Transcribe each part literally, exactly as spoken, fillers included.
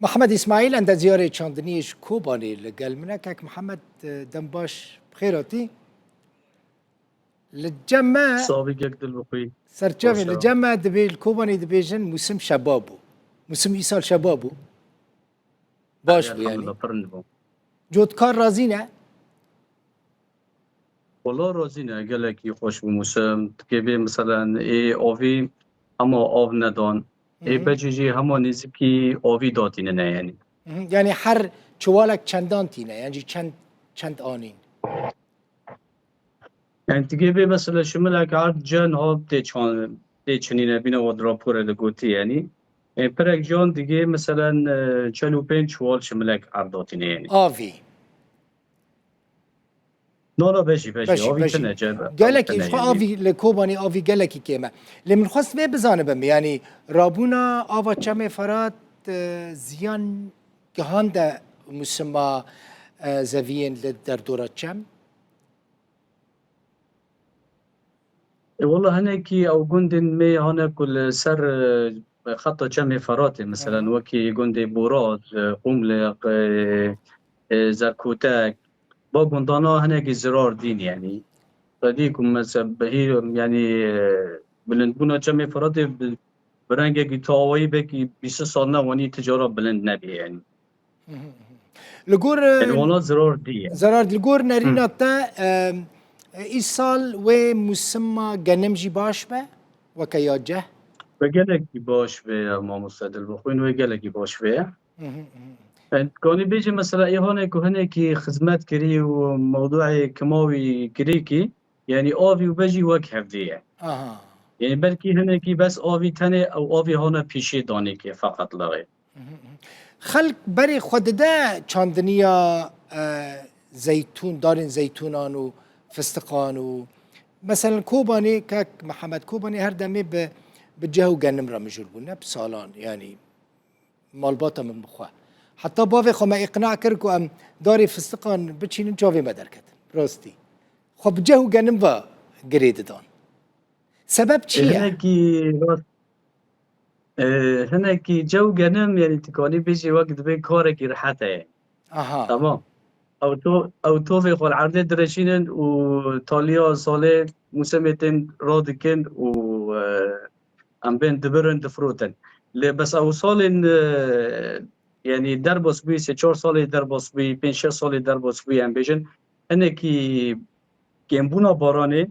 Mihemed Îsmaîl, endeziyarê çandiniyê ji Kobanê li gel min e. Kek Mihemed, e, dem baş, bi xêr hatî. Li cem me, Savî gek dil bi xwî. Serçavê, li cem me dibê, li Kobanê dibêjin, mûsim şeba bû. Mûsim îsal şeba bû. Baş bû yani. Elhamdulillah, pir nû bû. Cotkar razî ne? Wala razî ne, gelekî xweş bû mûsim. Tikê bê, meselen, ê avî hema av nedan. Ê Hı hı. becê jî hema nêzîkî avî datînine, yani. Hı hı. Yani her çuwalek çendan tîne, yani çend, çend anîn? Yani tikê bê, mesela, şimilek erd cen ha tê çan-, tê çinîne bîne, wat rapore de gotî, yani. E, pirek can digê, meselen, e, çel û pênc çuwal şimilek erd datîne, yani. Avî. No, no, bejî, bejî. Bejî, avî bejî. Tine, ce-, Gelekî, avî tine, ji xwe yani. Avî li Kobanê avî gelekî kêm e. Lê min xwest vê bizanibim, yani rabûna ava Çemê Ferat, e, ziyan gihande mûsima, e, zeviyên li derdora çem? E, wela hinekî ew gundên me hane ku li ser, e, xeta Çemê Feratê, meselen, Hı. wekî gundê Boraz, e, Qumliq, e, e, Zerkotek, ba gundana hinekî zirar dîn, yani. Te dî ku, mesela, bihî, yani, e, bilindbûna Çemê Feratê bi, bi rengekî tawayî belkî bîst sal ne, wanî ti cara bilind nebî, yani. Li gor, e, Yani wana zirar diye. Zerar, li gor nerîna Hmm. te, e, e, îsal wê mûsima genim jî baş be, weke ya ceh? Ve gelekî baş be ya mamoste Dilbixwîn, wê gelekî baş be ya. Hı hı, hı. Yani, kanî bêjî mesela ê hane ku hinekî xizmet kirî û mewduê kimawî kirî kî, yani avî û bejî wek hevdî ye. Aha. Yani belkî hinekî bes avî tenê ew avî hane pîşê danê kê feqet lawê. Xelk berê xwe dide çandiniya, e, zeytûn, darên zeytûnan û fistiqan û, meselen, Kobanê, kek Mihemed, Kobanê her demê bi, bi ceh û genim re mijûl bûne, bi salan, yanî malbata min bi xwe. Heta bavê xwe me îqna kir ku em darê fistiqan biçînin, çavê me derketin. Rastî. Xwe bi ceh û genim ve girê didan. Sebeb çi E, ye? Hinekî rast, e, hinekî ceh û genim, yani, tu kanî bêjî wek dibê karekî rehet e. Aha. Tamam. Ew to-, ew tovê xwe li erdê direşînin û taliya salê mûsemê tên radikin û, e, em bên dibirin, difirotin. Lê bes ew salên, e, yani derbas bûyî, sê çar salê derbas bûyî, pênc şeş salê derbas bûyî, em bêjin, hinekî kêmbûna baranê,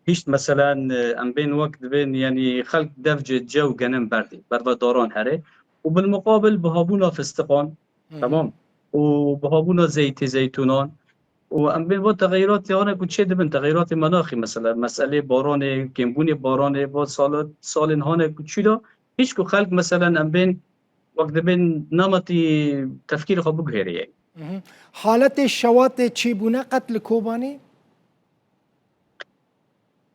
hişt, meselen, e, em bên wek dibên, yani xelk dev cê ceh û genim berdî, berve daran herê. Û bilmuqabil bihabûna fistiqan, Hı hı. Tamam. Û bihabûna zeytê, zeytûnan. Û em bên va texeyratê hane ku çê dibin, texeyratê menaxî, mesela, meselê baranê, kêmbûnê baranê, va sala-, salên hane ku çî da, hîç ku xelk, meselen, em bên wek dibên nametî tefkîrê xwe biguhêrê. Hı hı. Haletê şewatê çêbûne qet li Kobanê?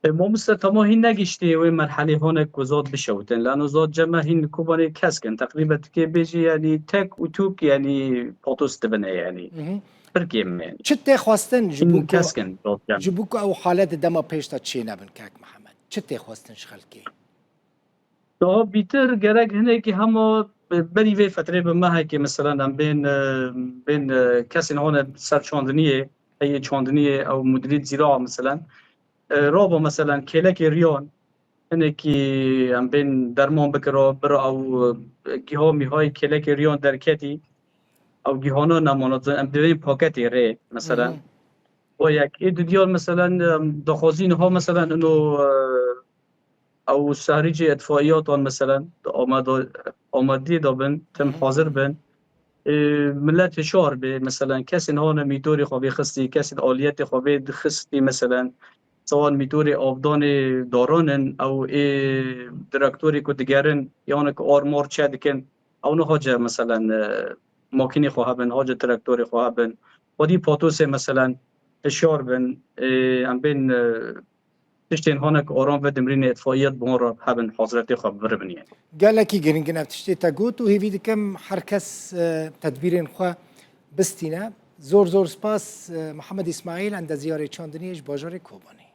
E, mamoste, tema hîn negiştî wê merhelê hane ku zad bişewtin. Lano zad cem me hîn li Kobanê kesk in. Teqrîben tikê bêjî, yani tek û tûk, yani patos dibine, yani. Hı hı. Pir kêm, yani. Çi tê xwestin ji Hîn bo ku, kesk in zad cem. Ji bo ku ew halet di dema pêş de çê nebin, kek Mihemed? Çi tê xwestin ji xelkê? Daha bîtir gerek hinekî hema berî vê fetrê bi mehekê, mesela, em bên, e, bên, e, kesên hane ser çandiniyê, heyê çandiniyê ew mudirîyet zîraa, mesela, e, raba, mesela, kêlekê riyan, hinekî em bên derman bikira, bira ew, e, giha mîhayê kêlekê riyan derketî, ew gihana nemana, em divên paketê rê, mesela. Hı hı. O yek. Ê dudiyar, mesela, em daxwazî niha, mesela, ino, e, ew serîcê itfaiyatan, meselen, di amada-, amadiyê de bin, tim Hı hı. hazir bin. Ê, millet hişar bê, meselen, kesên hane mîtorê xwe vêxistî, kesên aliyetê xwe vê dixistî, meselen, sawan mîtorê avdanê daran in, ew ê direktorê ku digerin, yan ku armar çe dikin, ew niha ce, meselen, e, makînê xwe hebin, ha ce traktorê xwe hebin. Xwedî patosê, meselen, hişyar bin, ê, em bên, e, tiştên hane ku aram ve dimrînê itfaiyet bi hon re hebin, hazretê xwe biribin yani. Gelekî giring in ev tiştê te got û hêvî dikim her kes, e, tedbîrên xwe bistîne. Zor zor spas, e, Mihemed Îsmaîl, endeziyarê çandiniyê ji bajarê Kobanê.